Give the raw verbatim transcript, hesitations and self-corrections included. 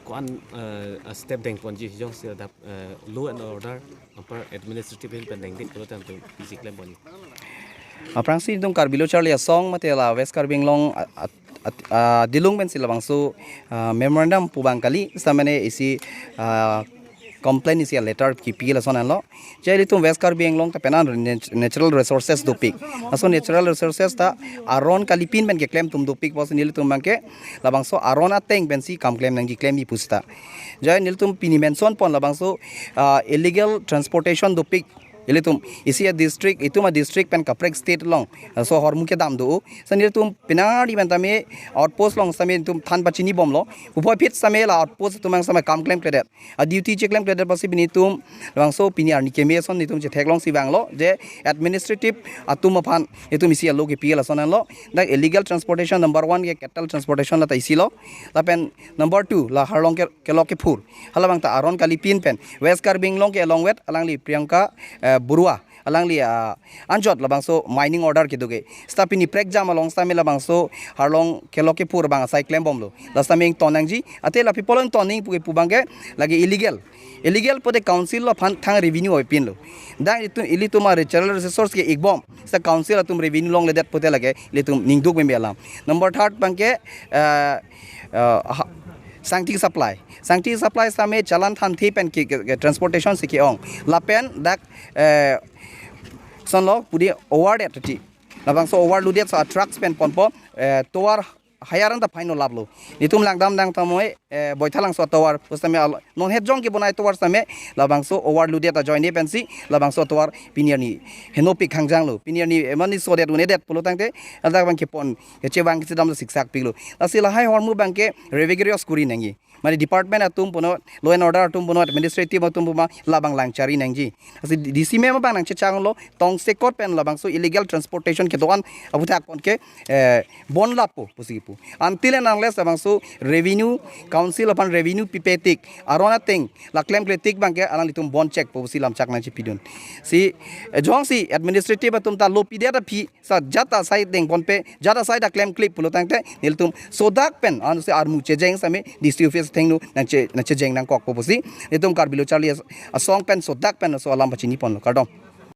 Ko-an, eh, step dengponji jongsi adap, eh, law and order anpar administrative ahin pen dengdik pulo tangte pisi klempon? Aphrangsi itum Karbi Lo Charli Asong mate la West Karbi Anglong a, a, a, a, dilung pensi labangso, ah, memorandum pu abang kali, seta mane isi, ah, complaint isi letter kipi lason anlo. Je ilitum West Karbi Anglong ta penan nat-, natural resources dopik. Laso natural resources ta aron kalipin pen keklem atum dopik pusi nelitum abangke labangso aron ateng pensi kam klem nangji, klemji pu seta. Je nelitum pini mention pon labangso, ah, illegal transportation dopik. Ilitum isi a-district, itum a-district pen kaprek state along, ah, so ahormu kedam do. Seta nelitum penari pen tame outpost along seta nelitum than pachinibomlo. Puvoiphit seta la outpost atum abang seta kam klemkledet, a-duty cheklem kledet pusi pini itum labangso pini arni keme ason itum chetheklongsi vanglo je administrative atum aphan itum isi a-law kipi lason anlo. Dak illegal transportation number one ke cattle transportation la ta isi lo. Lapen number two la Harlong ke, kelok kephur. Halabang ta aron kalipin pen West Karbi Anglong ke along vet alangli Priyanka, eh, Barua, alangli, ah, anjot labangso mining order kedo ke. Seta pini prekjam along seta labangso Harlong kelok kephur abang asai klembomlo. La seta ington nangji, ante la people ington nangji pu ke pu abangke lake illegal. Illegal pute council aphan thang revenue oipinlo. Dak itum ilitum a-natural resource ke ikbom, seta council atum revenue longledet pute lake ilitum ningduk meme alam. Number third abangke, eh, eh, ha-, sangti supply. Sangti supply seta challan thanthe pen ke, ke, ke transportation si ke-ong. Lapen dak, eh, sonlo pudi overloaded ti. Labangso overloaded so a-trucks pen ponpo, eh, tovar hire anta fine laplo. Nelitum langdam dang tame, eh, Boithalangso tovar, pu seta al-, non het jong kebonai tovar seta labangso overloaded ajoine pensi labangso tovar pini arni henopik hangjanglo. Pini arni, eh, mane sodet unedet pulo tangte, dak abang kepon, kechevang kesedam lo siksak piklo. Lasi lahai ahormu abangke rigorous kuri nangji. Mane department atum punon, law and order atum punon, administrative atum punon labang lang chari nangji. Lasi D C ma'am abang nangchechanglo, tongsekot pen labangso illegal transportation kedo-an aphuthak konke, eh, bon lappo pusi pu. Until and unless labangso revenue, council aphan revenue pipetik, aron ateng la klemkletik abangke alanglitum bon chekpo pusi lamchak nangchepidun. Si, eh, jongsi administrative atum ta law pidet aphi, seta jat asai dengponpe, jat asai ta klemklip pulo tangte, nelitum sodak pen, ansi armu chejeng seta D C office athengno nangche, nangchejeng nangkokpo pusi nelitum Karbi Lo Charli As-, Asong pen sodak pen laso alam pachiniponlo. Kardom.